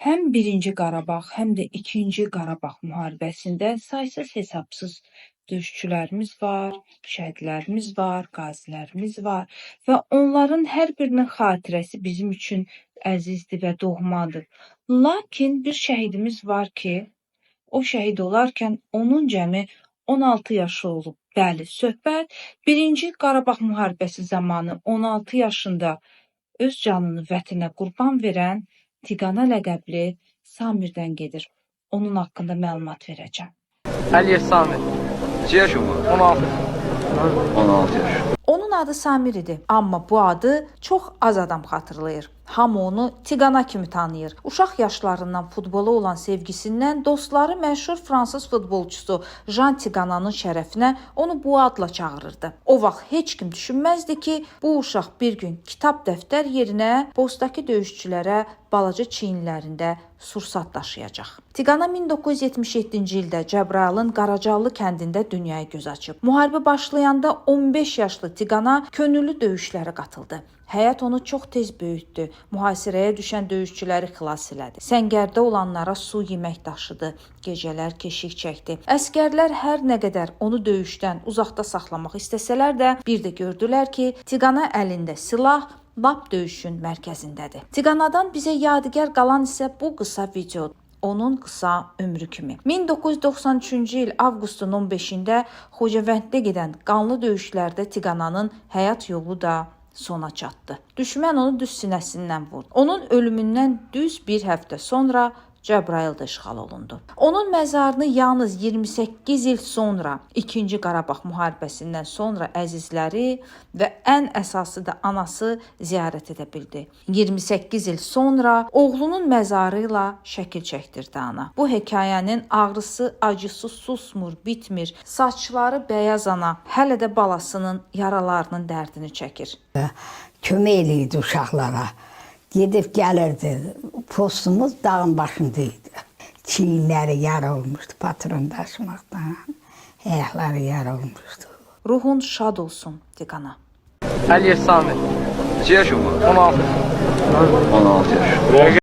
Həm Birinci Qarabağ, həm də İkinci Qarabağ müharibəsində saysız hesabsız döyüşçülərimiz var, şəhidlərimiz var, qazilərimiz var və onların hər birinin xatirəsi bizim üçün əzizdir və doğmadır. Lakin bir şəhidimiz var ki, o şəhid olarkən onun cəmi 16 yaşı olub. Bəli, söhbət Birinci Qarabağ müharibəsi zamanı 16 yaşında öz canını vətənə qurban verən Tiqana ləqəbli Samirdən gedir. Onun haqqında məlumat verəcəm. Əliyev Samir. Neçə yaşın var? 16. 16 yaş. Onun adı Samir idi, amma bu adı çox az adam xatırlayır. Hamı onu Tiqana kimi tanıyır. Uşaq yaşlarından futbola olan sevgisindən dostları məşhur fransız futbolçusu Jean Tiqananın şərəfinə onu bu adla çağırırdı. O vaxt heç kim düşünməzdi ki, bu uşaq bir gün kitab dəftər yerinə postdakı döyüşçülərə balaca çiyinlərində sursat daşıyacaq. Tiqana 1977-ci ildə Cəbrayılın Qaracallı kəndində dünyaya göz açıb. Müharibə başlayanda 15 yaşlı Tiqana könüllü döyüşlərə qatıldı. Həyat onu çox tez böyütdü. Mühasirəyə düşən döyüşçüləri xilas elədi. Səngərdə olanlara su, yemək daşıdı. Gecələr keşik çəkdi. Əsgərlər hər nə qədər onu döyüşdən uzaqda saxlamaq istəsələr də, bir də gördülər ki, Tiqana əlində silah lap döyüşün mərkəzindədir. Tiqanadan bizə yadigar qalan isə bu qısa videodur. Onun qısa ömrü kimi. 1993-cü il avqustun 15-də Xocavənddə gedən qanlı döyüşlərdə Tiqananın həyat yolu da sona çatdı. Düşmən onu düz sinəsindən vurdu. Onun ölümündən düz bir həftə sonra Cəbrayıl da işğal olundu. Onun məzarını yalnız 28 il sonra, İkinci Qarabağ müharibəsindən sonra əzizləri və ən əsası da anası ziyarət edə bildi. 28 il sonra oğlunun məzarı ilə şəkil çəkdirdi ana. Bu hekayənin ağrısı, acısı susmur, bitmir. Saçları bəyaz ana hələ də balasının yaralarının dərdini çəkir. Kömək eləyirdi uşaqlara. Gedib gəlirdi. Postumuz dağın başında idi. Çiyinləri yara olmuşdu patron daşımaqdan. Ayaqları yara olmuşdu. Ruhun şad olsun, Tiqana. Əliyev Samir. Neçə yaşın var? 16. 16 yaş.